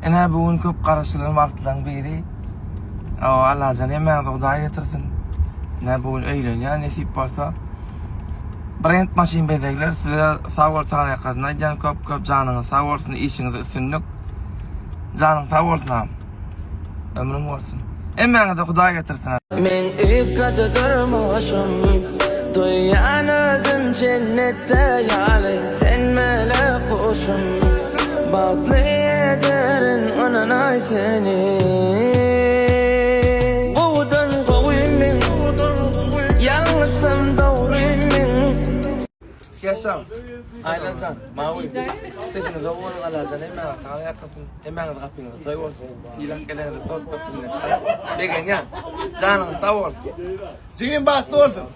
Ine bu gün köp garaşylan wagtlaryň biri. Awa Allajan hemmäňize Hudaý getirsin. Ine bu gün öýlenýän nesip bolsa. Brend maşyn bezegler size sag bol taňryýalkasyn aýdýan köp köp janyňyz sag bolsun işiňizde üstünlik. Janyň sag bolsun agam. Ömrüň bolsun. Hemmäňize Hudaý getirsin. Men üýtgedi durmuşym Duýýan özüm jennetde ýaly Sen melek guşum Bagtly ederin ynanaý seni Gowudan gowy men Ýalňyşsam dogry men Ýaşaň. Aýlarjan, Mawy. Sesiňiz gowy boluň Allajan hemmäňize sag ýakasyn. Hemmäňiz gapyňyzda toý bolsun. Sylap geleniňize köp köp minnetdar. Begenýän. Janyňyz sag bolsun. Jigim bagtly bolsun.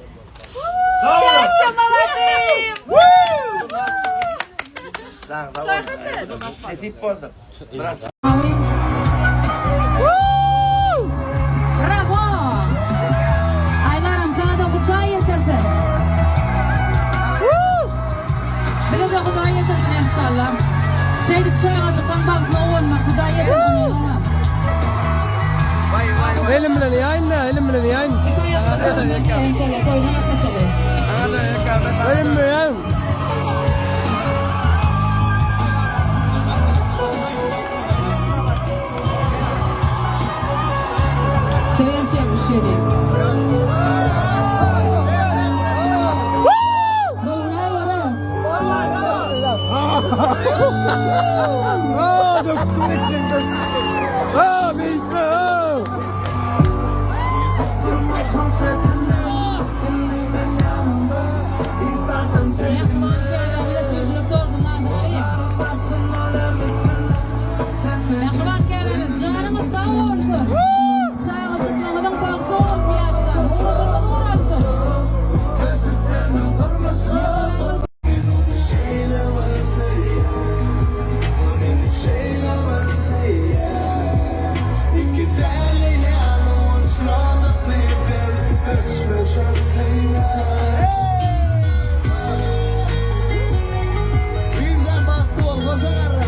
Şaşa maladym. Janyň sag bolsun. Nesip bolsun. Biraz Bravo. Aylaram sana da Hudaý ýetirsin. Bize de Hudaý ýetirsin inşallah. Şeýdip çagajyklaň bagtly bolmak Hudaý ýetirsin. Elim bilen ýaýyn da, elim bilen ýaýyn. Iki aýakda dursun inşallah toýuna gatnaşaly. Elim bilen ýaýyn. Söýenç elbişeli. Dogry bora. Aa, döktüm içim döktüm. Aa, beýtme. Aa. Mähriban käbämize süýjülik tortundan alyp. Mähriban käbämiz janyňyz sag bolsun. Çagajyklaryňyzyň bagtly bolup ýaşaň. Owadanlygy guralsyn. Mertebäňiz Jigimjan bagtly bol, goşa garra.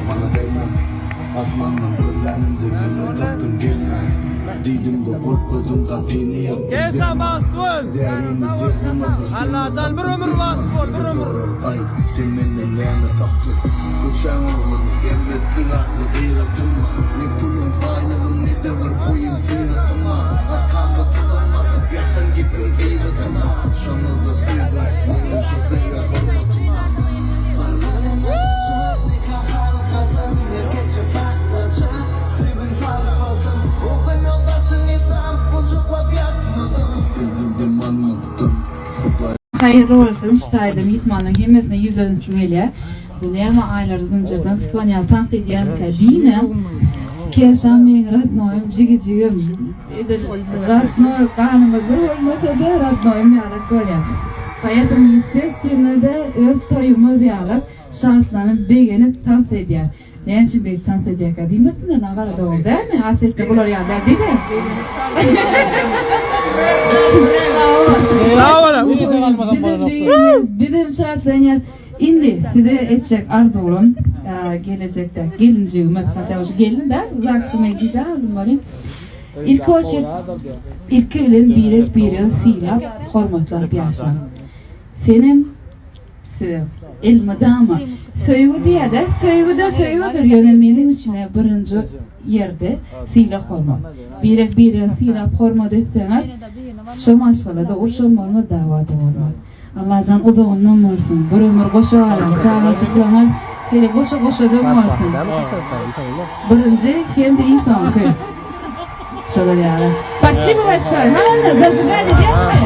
Maňa degme, asmandan gözlänim zeminde tapdym gelme Diýdimde gulpladym gapyny ýapdym Gelsa bagtly bol. Därimi derdime bir sende Allajan bir tapdym ömür gelme bagtly bol, bir Ýeke ömür. sorag aýt, sen menden näme tapdyň Köçäň ogluny erbetlik atly gyratym bar Ne pulum, baýlygym, ne-de bir boýum, syratym bar Arkamda tozan basyp ýatan gepiň gyýbatym bar Şonda-da söýdüm, meniň şu söýgä hormatym bar Barlygym aýtjak, nika halkasyn Erkeçe saklajak, söýgiň sarpasyn Okan ýoldaşyň esap, gujaklap ýatmasyn Sensiz dem almakdan Hudaý. Haýyrly bolsun şu taýda myhmanlaň hemmesine ýüzlenişim gelýär. Bu näme aýlar zynjyrdan sypan ýaly tans edýänkä diýmäň. Keşam meň radnoýym jigijigim. Edil radnoý ganymyz bir bolmasada radnoýym ýalak bolýar. Poetому естественно-da öz toýumyz ýalak şatlanyp begenip tans edýär. Näme üçin beýdip tans edýärkä diýmesinler nagara dogry dälmi Asetde bular ýaly däl diýme. Sag boluň. Bizem şatlanýas. Indi size etjek arzuwym gelejekde gelinjigimiz hatda şu gelin däl uzakçy men gije aldym welin ilki oçert ilki bilen birek biregi sylap hormatlap ýaşaň. Senem Size elmydama söýgi diýýärde, söýgi-de söýgüdir, ýöne meniň üçin-ä birinji ýerde sylag-hormat. Birek-biregi sylap-hormat etseňiz, şo maşgalada urşam bolmaz, dawa-da bolmaz. Allajan uzagyndan bolsun, bir ömür goşa galan çagajyklaryňyz şeýle goşa-goşadan bolsun. Birinji hem-de iň soňky. Şolar ýaly. Spasibo большое. Hany, zajigать edýäsmi?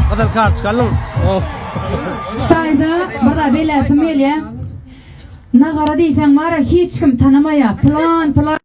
Gyzyl kartoçka aldyň. Oh. Şaýda bir zat belläsim gelýär. Nagara diýseň bar-a hiç kim tanamaýar. Pylan, pylan.